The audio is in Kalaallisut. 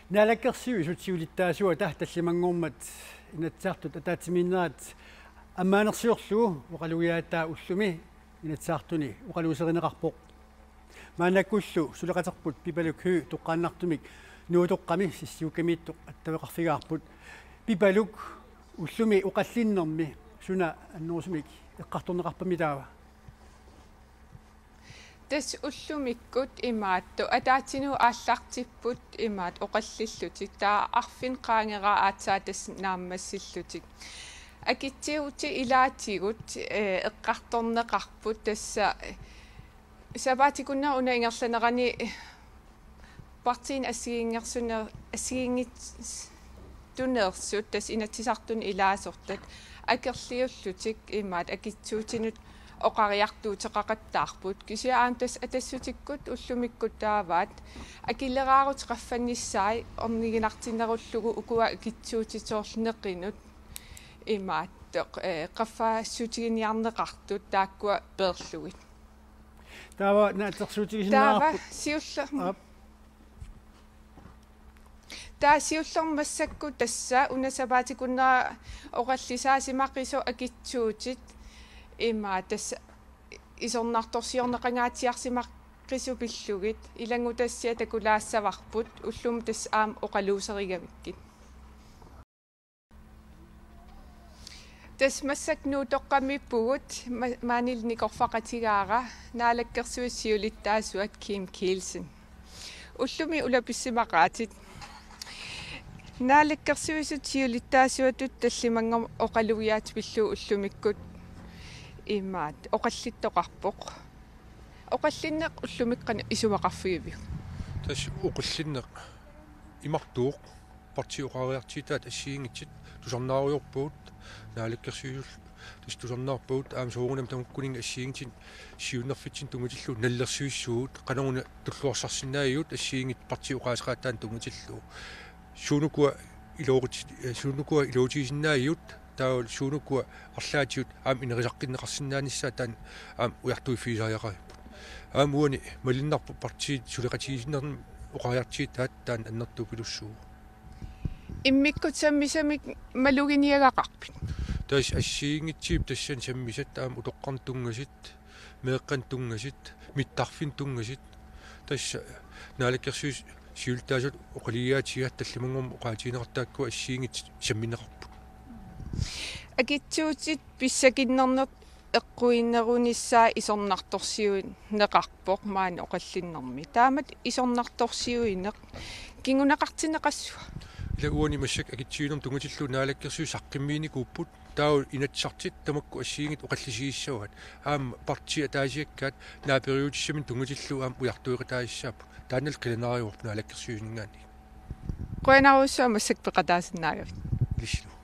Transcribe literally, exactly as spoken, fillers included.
Naalakkersuisut siulittaasuata tallimanngormat Inatsisartut ataatsimiinnerat ammaanersiorlugu oqalugiaataa ullumi Inatsisartuni oqaluuserineqarpoq. Maannakkullu suleqaterput Pipaluk Høegh toqqaannartumik Nuutoqqami sissiukkamiittoq attaveqarfigaarput. Pipaluk, ullumi oqallinnermi suna annerusumik eqqartorneqarpammi taava? Tassa ullumikkut imaattoq ataatsimut aallartipput imaattoq oqallillutik, taava arfineq-qaangeraa aatsaat tassa naammassillutik. Akitsuutit ilaatigut, eh, eqqartorneqarput tassa, eh, sapaatip akunnera una ingerlanerani partiini assigiinngersuner-, assigiinngitsuneersut tassa Inatsisartuni ilaasortat akerliullutik imaattoq akitsuutinut oqariartuuteqaqattaarput. Kisianni aamma tassa Atassutikkut ullumikkut taavaat akileraarutit qaffannissaat orniginartinnerullugu ukua akitsuutit soorlu neqinut imaattoq, eh, qaffassutiginiarneqartut taakkua peerlugit. Taava naatsorsuutigisinnaarput. Taava siulleq. Aap. Taava siullermik massakkut tassa una sapaatip akunnera oqallisaasimaqisoq akitsuutit imaattoq tassa isornartorsiorneqangaatsiarsimaqisoq pillugit ilanngutassiaq takulaassavarput, ullumi tassa aamma oqaluuserigamikkit. Tassa massakkut Nuutoqqamiippugut, ma-, maanilu nikorfaqatigaara Naalakkersuisut siulittaasuat Kim Kielsen. Ullumi ulapissimaqaatit. Naalakkersuisut siulittaasuatut tallimanngormat oqalugiaatit pillugu ullumikkut imaattoq oqallittoqarpoq. Oqallinneq ullumikkut qanoq isumaqarfigiviuk? Tassa oqallinneq imartuuvoq, partiit oqariartuutaat assigiinngitsut tusarnaarujoorpagut, Naalakkersuisut tassa tusarnaarpagut, aamma soorunami tamakkuninnga assigiinngitsunik siunnerfitsinnut tunngatillugu nalilersuissuugut, qanoruna tulluarsarsinnaagigut assigiinngitsut partiit oqaaseqaataannut tunngatillugu. Suunukua iloorit-, eh, suunukua iluatigisinnaagigut, taavalu suunukua arlaatigut aamma inerisaqqinneqarsinnaanissaat taanna aamma ujartuiffigisariaqaripput. Aamma uani malunnarpoq partiit suleqatigisinnermi oqariartuutaat taanna annertuupilussuuvoq. Immikkut sammisamik maluginiagaqarpit? Tassa assigiinngitsut tassani sammisat aamma utoqqarnut tunngasut, meeqqanut tunngasut, mittarfinnut tunngasut. Tassa Naalakkersuisut siulittaasuata oqalugiaatigaat tallimanngormat oqaatigineqartut taakkua assigiinngitsut sammineqarput. Akitsuutit pissakinnerneq eqquinerunissaa isornartorsiuineqarpoq maani oqallinnermi. Taamatut isornartorsiuineq kinguneqartinneqassua? Ila uani massakkut akitsuunermut tunngatillugu Naalakkersuisut saqqummiunikuupput. Taava Inatsisartut tamakku assigiinngitsut oqallisigissavaat. Aamma partiit ataasiakkaat naaperiutissaminnut tunngatillugu aamma ujartueqataassapput. Taannalu qilanaarivarput Naalakkersuisuninngaanniit. Qujanarujussuaq massakkut peqataasinnaagavit. Ilissi.